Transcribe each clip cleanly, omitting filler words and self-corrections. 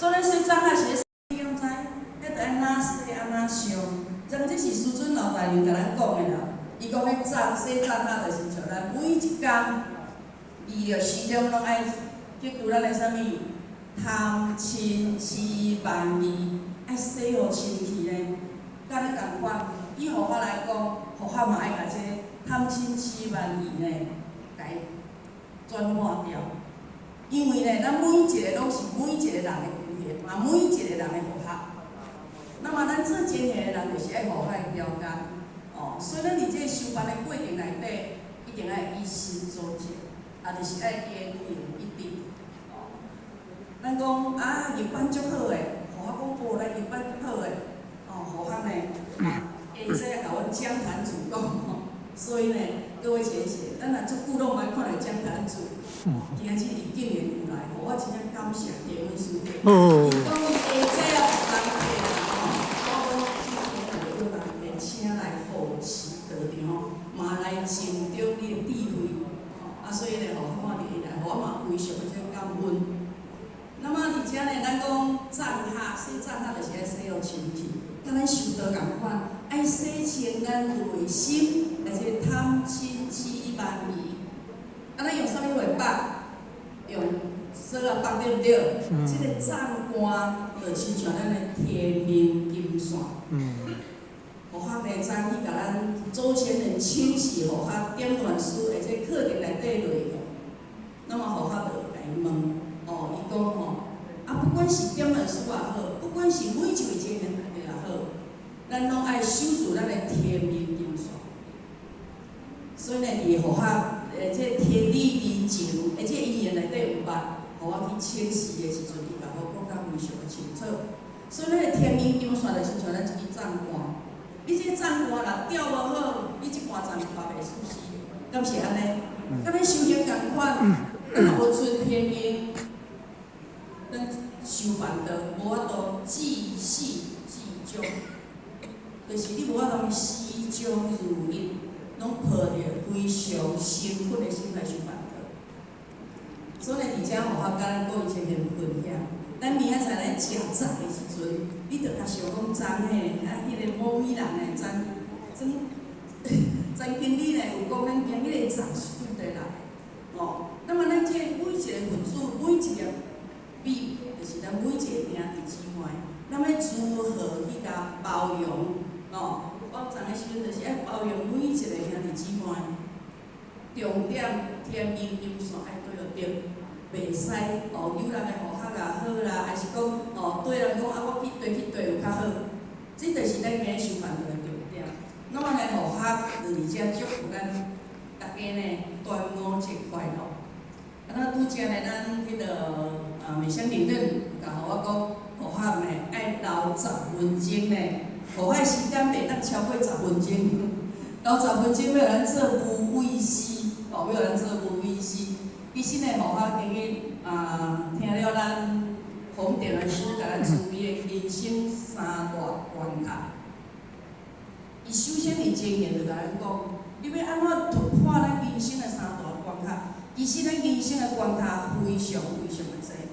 所以洗澡仔是你敢知？彼著按怎洗按怎烧？人這是師尊老大人共咱講的啦。伊講彼澡洗澡仔就是像咱每一工，伊著時鐘攏愛去除咱的啥物貪嗔癡慢疑，愛洗予清氣呢。佮咱仝款，以佛法來講，佛法嘛愛共這個貪嗔癡慢疑呢，共伊轉化掉。因為呢，咱每一個攏是每一個人的根源，嘛每一個人的佛學。那麼咱做前行的人，就是愛佛法的標杆，哦，所以咱佇這個修辦的過程內底，一定愛以身作則，也就是愛言行一致。哦，咱講啊，業班足好的，佛學講無咱業班足好的，哦，佛學呢，下載共阮講壇主講吼，所以呢，各位前賢，咱若足久攏無愛看著講壇主，今日伊竟然有來，予我真正感謝天恩師弟。伊講伊下載啊，人客啦吼，我講主叫人客請來護持道場，嘛來增長你的智慧，啊，所以呢，予看著伊來，我嘛非常的這感恩。那麼佇遮呢，咱講澡下洗澡下就是愛洗予清氣，佮咱修道仝款，愛洗清咱內心的這個貪嗔癡慢疑。啊，咱用啥物話縛？用鎖仔縛對毋對？這個藏冠就親像咱的天命金線。佛學呢，早起共咱祖先人請示佛學點斷師的這個課程內底內容。那麼佛學就共伊問，哦，伊講吼，啊，不管是點斷師也好，不管是每一位前賢大德也好，咱攏愛守住咱的天命金線。所以呢，佇佛學，這個天理人情的這個因緣內底有捌，予我去請示的時陣，伊共我講甲非常的清楚。所以，咱的天命金線就親像咱一支藏冠，你這個藏冠若吊無好，你這盤藏拔袂出世，敢是按呢？佮咱修行仝款，咱若無存天命，咱修辦道無法度至始至終，就是你無法度始終如一，攏抱著非常誠懇的心來修辦道。所以佇遮吼，我佮咱各位前賢分享，咱明仔載咱食粽的時陣，你著較想講昨嘿，啊，彼個某米人的曾曾曾經理呢，有講咱今日的粽是佗佗來的，哦。那麼咱這每一個分子，每一粒米，就是咱每一個兄弟姊妹，咱欲如何去共包容？哦，包粽的時陣就是愛包容每一個兄弟姊妹。重點天命金線愛對著對，袂使哦，有人的護學也好啦，還是講哦對人講啊，我去對去對有較好，這就是咱今日修辦道的重點。那麼呢，護學就佇遮祝福咱大家呢端午節快樂。啊，那拄才呢，咱彼個啊美香領隊有共予我講，護學呢愛留十分鐘呢，護學時間袂當超過十分鐘，留十分鐘欲予咱做無畏施，哦，欲予咱做無畏施。其實呢，護學今日啊，聽了咱洪點的師共咱慈悲的人生三大關卡。伊首先佇前言就共咱講，你欲按怎突破咱人生的三大關卡？其實咱人生的關卡非常非常的濟，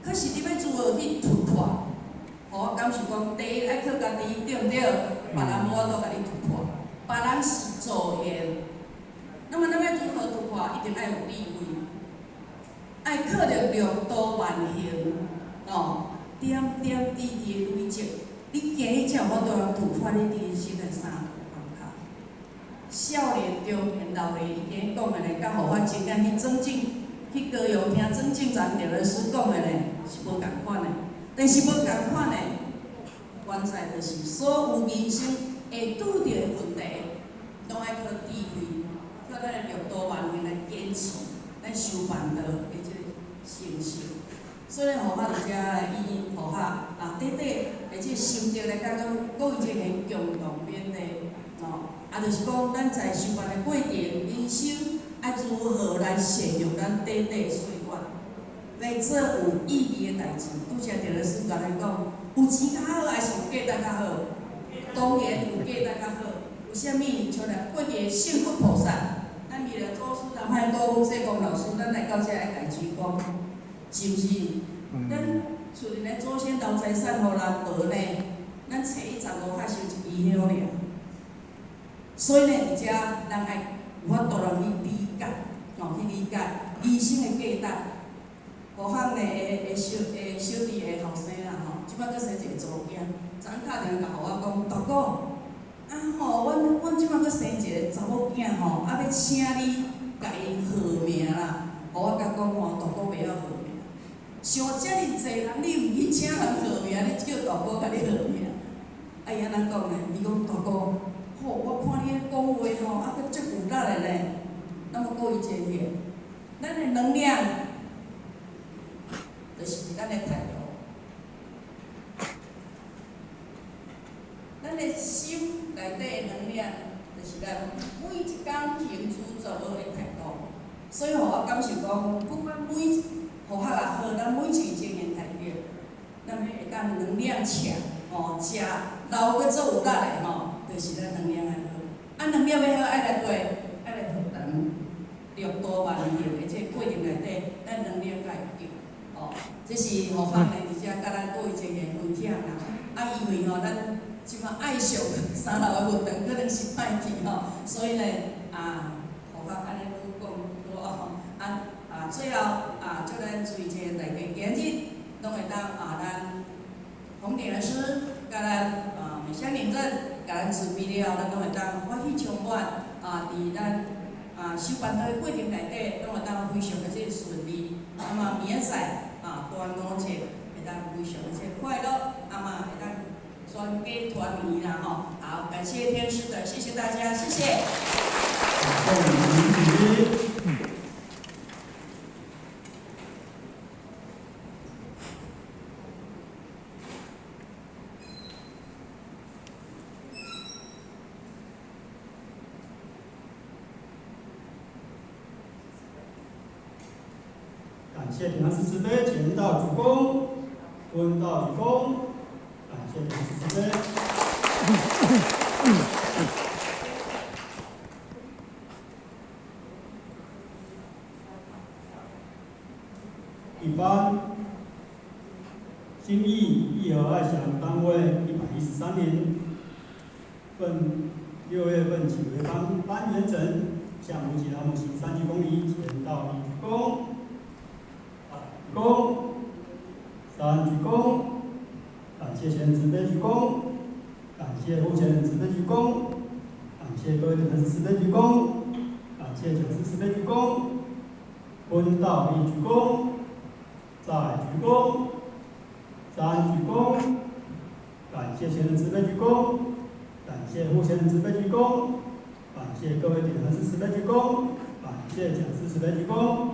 可是你欲如何去突破？予我感受講，第一愛靠家己，對毋對？別人無法度共你突破，別人是助緣。那麼咱欲如何突破？一定愛有智慧，愛靠著六度萬行，哦，點點滴滴的累積，你行去才有法度突破你人生的三大關卡。少年中年老年，伊今日講的呢，佮予我真正去尊敬，去高雄聽尊敬咱著老師講的呢，是無仝款的。但是無仝款的，關鍵就是所有人生會拄著的問題，攏愛靠智慧，靠咱的六度萬行來堅持，咱修辦道的這個成熟。所以護法佇遮來以護法啊，短短的這個心得來共各位進行共同勉勵，哦，啊，就是講咱在修辦的過程，人生愛如何來善用咱短短的歲月，來做有意義的代誌。拄才鄭老師共咱講，有錢較好，還是有價值較好？當然有價值較好。為啥物？像來過去的聖骨菩薩，咱彌勒祖師、南海高濟公老師，咱來到遮愛共鞠躬，是毋是？咱厝裡咧祖先留財產予人無呢，咱初一十五較收一支香爾。所以呢，佇遮咱愛有法度人去理解，吼，去理解人生的價值。無罕呢，會小會小弟的後生啦吼，這擺閣生一個查某囝，昨昏敲電話予我講，大哥，啊吼，阮這擺閣生一個查某囝吼，啊欲請你共伊號名啦。予我共講吼，大哥袂曉號名。想遮爾濟人，你毋去請人號名，你叫大哥共你號名。啊，伊按怎講呢？伊講大哥，吼，我看你彼講話吼，啊，閣足有力的呢。那麼閣伊一個，咱的能量，就是咱的態度。咱的心內底的能量，就是咱每一工行出做學的態度。所以，予我感受講，不管每學校也好，咱每一個青年代表，咱欲會當能量強，吼，食流閣足有力的吼，就是咱能量愛好。啊，能量欲好，愛來過，愛來學堂六度萬行的這個過程內底，咱能量才會夠。吼，這是學校呢，佇遮佮咱各位青年分享啦。啊，因為吼，咱這擺愛惜三樓的佛堂可能是歹去吼，所以呢，啊，學校按呢愈講愈多吼，啊啊，最後啊，祝咱隨這大家今日攏會當啊，咱洪典老師佮咱啊美香領證共咱慈悲了後，咱攏會當歡喜充滿啊，佇咱啊收班的過程內底，攏會當非常的這個順利。啊嘛，明仔載啊端午節會當非常的這個快樂，啊嘛會當全家團圓啦吼。好，感謝天師的，謝謝大家，謝謝。恭喜。感謝天師慈悲，前道鞠躬，問道鞠躬，感謝天師慈悲。一班新義義和愛祥單位113年份6月份起為班班員整，向吳吉拉姆行三鞠躬禮，前道一鞠躬。鞠躬，三鞠躬，感謝前人慈悲鞠躬，感謝後前人慈悲鞠躬，感謝各位同事慈悲鞠躬，感謝講師慈悲鞠躬，坤道一鞠躬，再鞠躬，三鞠躬，感謝前人慈悲鞠躬，感謝後前人慈悲鞠躬，感謝各位同事慈悲鞠躬，感謝講師慈悲鞠躬。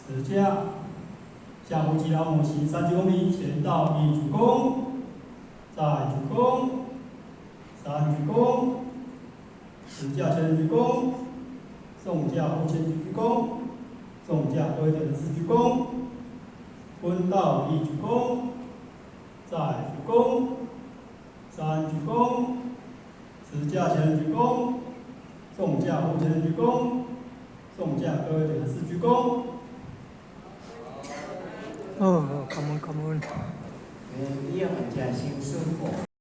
持架，下呼吉老母行三鞠躬禮，前到一鞠躬，再鞠躬，三鞠躬，持架前人鞠躬，送駕後前鞠躬，送駕各位人士鞠躬，分道一鞠躬，再鞠躬，三鞠躬，持架前人鞠躬，送駕後前人鞠躬，送駕各位人士鞠躬。哦，感恩感恩。以後真先宣布。